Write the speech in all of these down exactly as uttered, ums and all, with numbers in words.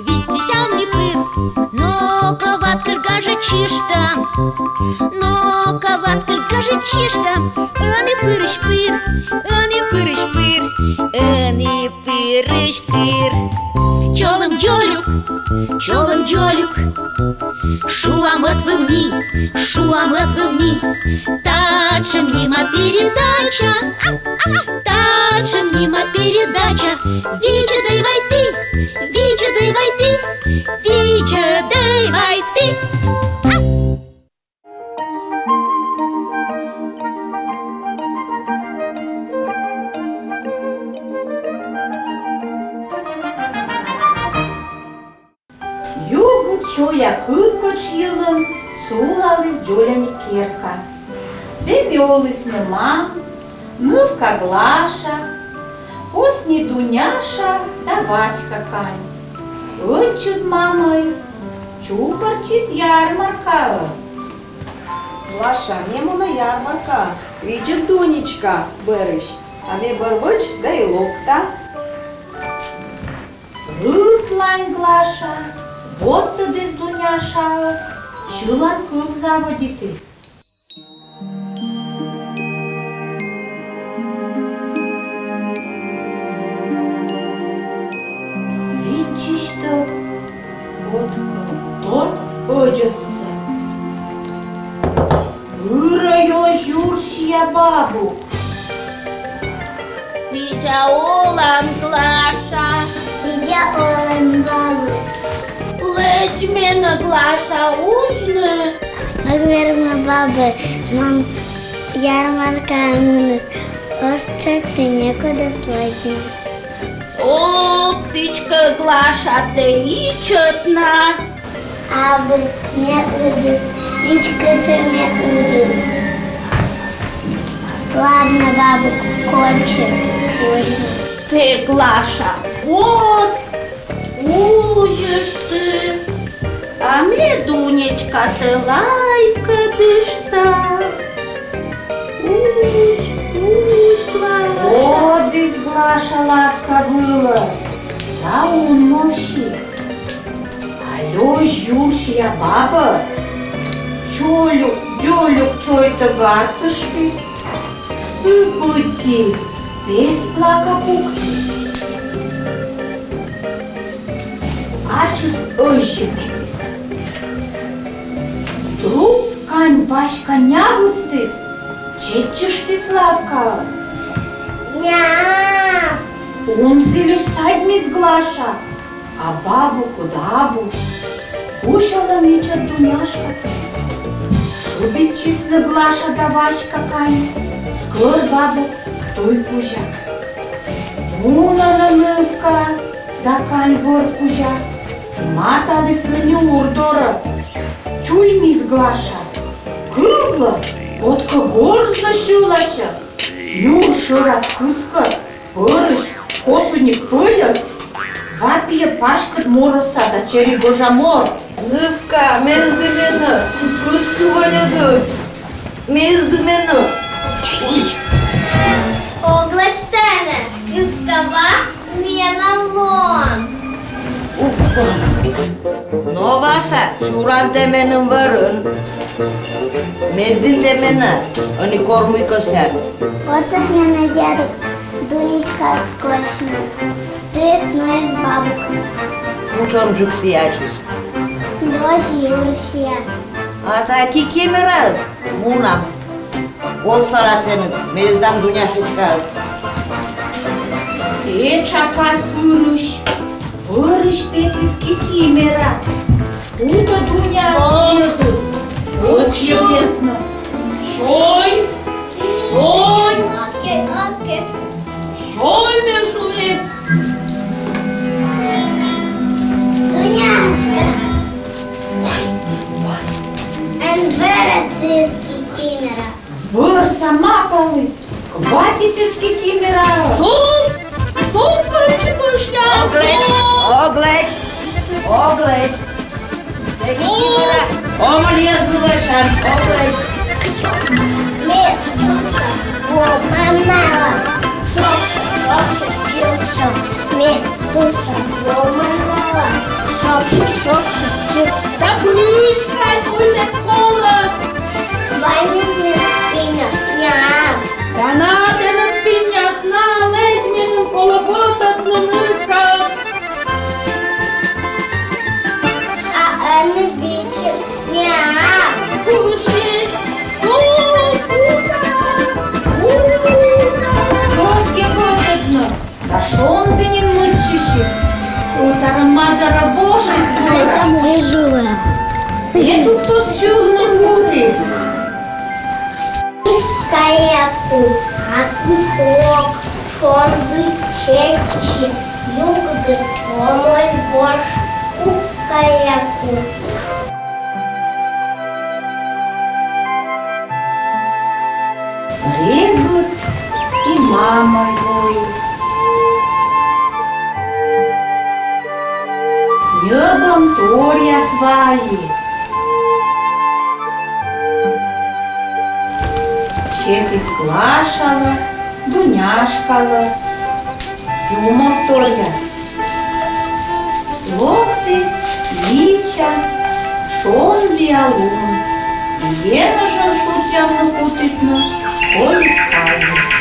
Виччысям ми пыр, но-ка, ваткыль гажӧдчышта, но-ка, ваткыль гажӧдчышта, ӧні пырысь пыр, ӧні пырысь пыр, ӧні пырысь пыр. Чолӧм, дзолюк, чолӧм, дзолюк, шуам ӧтвыв ми, шуам ӧтвыв ми. Татшӧм нима передача, татшӧм нима передача. Видзӧдӧй вай ті, видзӧдӧй вай ті, видзӧдӧй вай ті. Югыд сёя кыркӧтш йылын сулаліс дзоляник керка. Сэні олісны мам, нывка Глаша, посни Дуняша да Васька кань. Ӧтчыд мамӧй чукӧртчис ярмаркаӧ. Глаша, ме муна ярмаркаӧ. Видзӧд, Дунечка, бӧрысь, а ме бӧр вӧч да и локта. Рытлань Глаша воттӧдіс Дуняшаӧс, сьылан кыв заводитіс. Видзчысьтӧг, водкӧ торк ӧдзӧссӧ. Пырӧ ёзь юрсиа бабук. Видза олан, Глаша. Видза олан, бабук. Лэдз менӧ, Глаша, узьны. Ог вермы, бабук, мам ярмаркаӧ мунас, оз тшӧкты некодӧс лэдзны. Сопсичкӧ, Глаша, тэ ичӧт на. Абу, ме ыджыд, вичкыдджык ме ыджыд. Ладно, бабук, кольччы, кольччы. Тэ, Глаша, вот, узьышты, а ме, Дунечка, тэ лайкӧдышта. Узь, узь, Глаша. Водіс Глаша лавка вылӧ да унмовсис. А ёзь юрсиа бабӧ чолюк-дзолюк чойтӧг артыштіс, сы пыдди пес плака пуктіс. Ачыс ӧзйӧ петіс. Друг кань Васька нявыстіс, чеччыштіс лавкаӧ. Няв! Унсильысь садьмис Глаша, а бабукыд абу. Пусьӧ лӧмйысьӧд Дуняшкатӧ. Шыбитчисны Глаша да Васька кань, скӧр бабук туй кузя. Мунӧны нывка да кань вӧр кузя, маталісны нюр дорӧ. Чуймис Глаша. Кывлӧ, водкӧ горзӧ сьыласьӧ. Нюр шӧрас кыскӧ, пӧрысь косуник пӧльӧс. Ва пиӧ паськыд морӧса да чери гожа морт. Нывка, мезды менӧ, кыскы вӧльӧдыд. Мезды менӧ. Ог лэдз тэнӧ, кыска ва менам лоӧ. Но, Вася, сюран тэ меным вӧрын. Мездын тэ менӧ, ӧні кор мый кӧсъян. Отсӧг менӧ, дядька, Дунечкаӧс кольччыны. Сійӧс нуис бабук. Кутшӧмджык сійӧ ачыс? Ёзь юрсиа. А тайӧ кикимораӧс? Мунам. Отсала тэныд мездам Дуняшечкаӧс. Этша кадпырысь вӧрысь петіс кикимора. Кутӧ Дуняӧс йӧгыс. Ог сьӧлӧй. Сьӧй. Сьӧй. Сьӧй, ме шуи. Дуняшка. Эн вӧрӧд сійӧс, кикимора. Вӧрса маталіс, кватитіс кикимораӧс. Стоп! Стоп, кольччы, кӧшъян! Ог лэдз! Ог лэдз! Ог лэдз! Тэ, кикимора, омӧль йӧзлы вӧчан, ог лэдз! Ме туша вомӧн налӧн. Шок, шок, шок, шок, ме туша вомӧн налӧн. Ме виччысь, мяу. Курышесь, ку-ку-ка, ку-ку-ка. Кӧсйӧ кӧтӧдны, да шонді нин мыччысис. Ӧтарӧ-мадорӧ вошис вӧрас. Там лежала. Петуктіыс сьывны кутіс. Кукареку, аддзы кок, шонді чеччы, югдыд омӧль вош, кукареку. Регыд и мамӧй воис. Ньӧбӧм торъяс вайис. Сетіс Глашалы, Дуняшкалы, юмов торъяс. Локтіс Вича шонді лун. Енэжӧн шутъявны кутісны колис-кайис.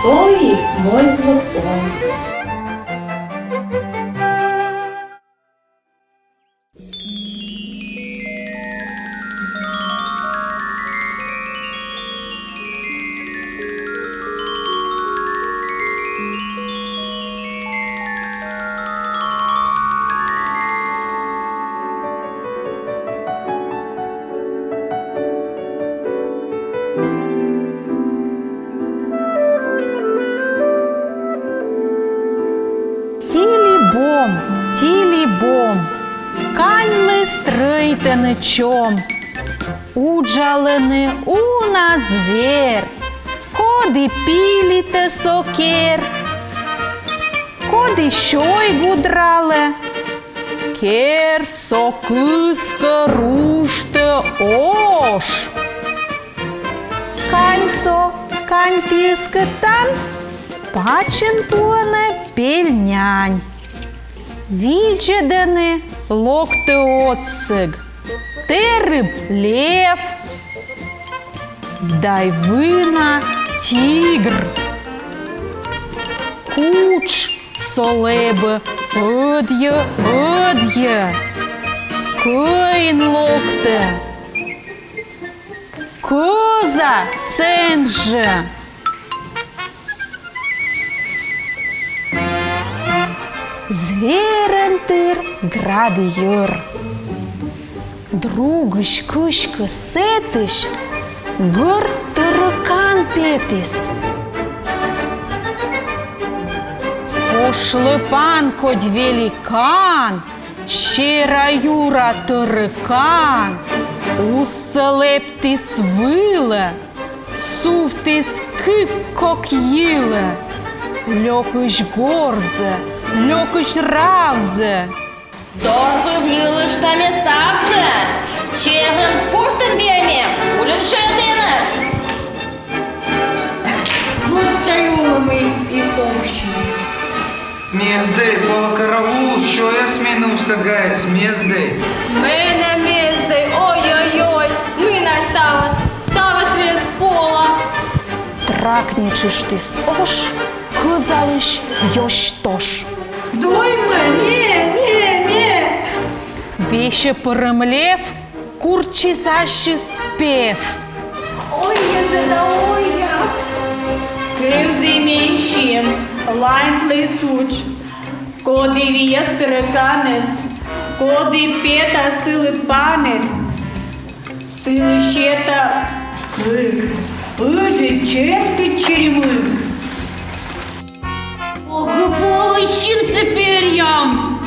Со и мольтлы пом. Тилибом, тилибом, каньлы стрӧитӧны чом. Уджалӧны уна звер, коді пилитӧ со кер, коді сёй гудралӧ, кер со кыскӧ руштӧ ош. Кань со, кань пиыскӧд тан, пачын пуӧны пельнянь. Видзӧдӧны, локтӧ отсӧг тэрыб лев, дай вына тигр. Кутш со лэбӧ, ӧдйӧ, ӧдйӧ, кӧин локтӧ. Кӧза сэн жӧ. Зверӧн тыр град йӧр. Другысь кыськӧ сэтысь гӧрд тӧрыкан петіс. Кошлӧпан кодь великан, сера-юра тӧрыкан, уссӧ лэптіс вылӧ, сувтіс кык кок йылӧ, лёкысь горзӧ, лёкысь равзӧ. Дорвыв ньылышта ме ставсӧ, чегӧн пуртӧн виӧ ме, ульын сёя тэнӧс. Вот тай олӧмыс и повзис. Мездӧй, пала караул, сёяс менӧ уска гайис, мездӧй. Менӧ мездӧй, ой-ой-ой, мый на ставыс, ставыс вес пола. Тракнитчыштіс ош кӧзалысь ёсь тош. Доймӧ, ме, ме, ме! Весьӧ пӧрӧм лев курччис ассьыс пев. Ой, ежӧ да, ой, я! Кывзі менсьым, ланьтлы судз, коді виӧ тӧрыканӧс, коді петас сылы паныд, сылы сета пык, ыджыд чӧскыд черемык. Ог пӧлы синсӧ перъям.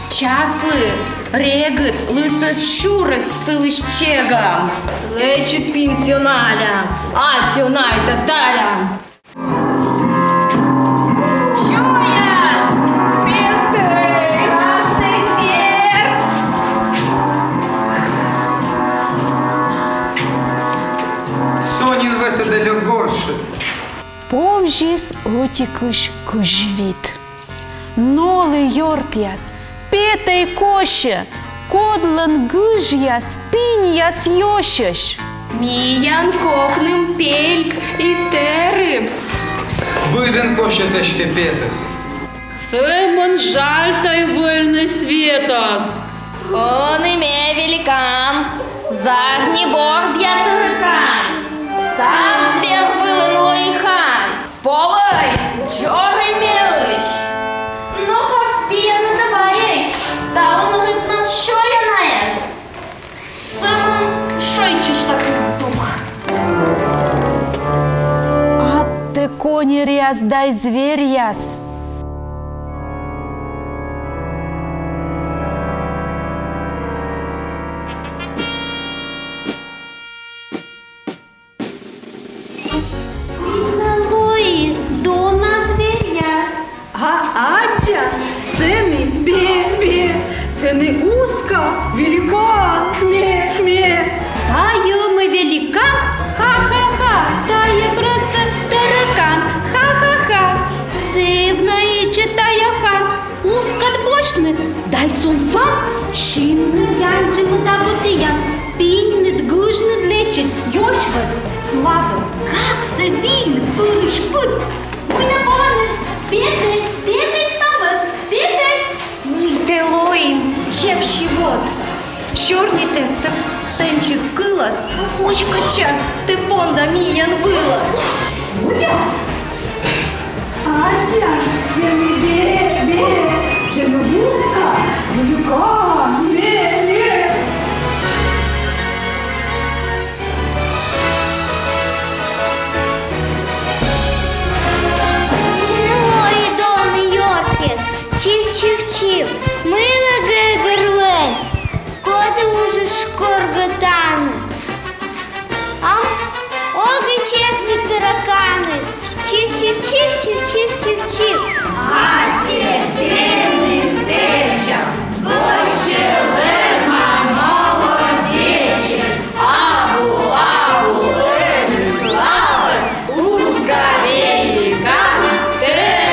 Часлы, регыд, лысӧс сюрӧс сылысь чегам. Лэчыд пинсьӧ налям, асьӧ найӧ талям. Сёяс! Мездӧй! Страшнӧй звер! Со нин вӧтӧдӧ лёк горшӧ. Повзис ӧтикысь кызь вит. Нолы, ёртъяс, петӧй косьӧ, кодлӧн гыжъяс пиньяс ёсьӧсь. Миян кокным пельк и тэрыб. Быдӧн косьӧ тэчкӧ петыс. Сӧмын жаль тай выльны светас. Ӧні ме великан, зарни бордъя тӧрӧкан. Став звер вылын лои хан. Полӧй, дзорӧй меысь. Но-ко, пиянӧ да вайӧй, талун рытнас сёя найӧс. Сӧмын шойччыштӧ кыдз дук. Аттӧ коньӧръяс дай зверьяс. Виднӧ лои дона зверьяс. А аддзан, сэні бе-бе, сэні узка великан, ме-ме. Тайӧ ӧмӧй великан, ха-ха-ха, тайӧ просто тӧрӧкан, ха-ха-ха. Зэв на ичӧт тайӧ хан. Узкӧд босьтны, дай сунсам, синныд яндзимӧ да быттьӧ, пиньныд, гыжныд лэчыд, ёсь вӧд, славӧ. Как сійӧ вильны пырысь-пыр. Мый нӧ поланныд, петӧй, петӧй, ставӧн, петӧй. Мый тэ лоин, чепсьыд вод? Сёрнитӧ тэ тэнсьыд кылас, уськӧдчас тэ понда миян вылас. Муяс? Аддзан, сэні бе-бе, сэні узка великан, бе-бе. Ой, дона ёртъяс, чив-чив-чив, мыйла гӧгӧрвоан, коді уджысь коргӧ тані. А ог и чӧв ми, тӧрӧканыс, чив-чив-чив, чив-чив-чив-чив. А тӧ сэні тэча, збыльысь лоӧма, молодечӧй. Абу, абу, ӧні славӧ, узка великан, тӧрӧкан.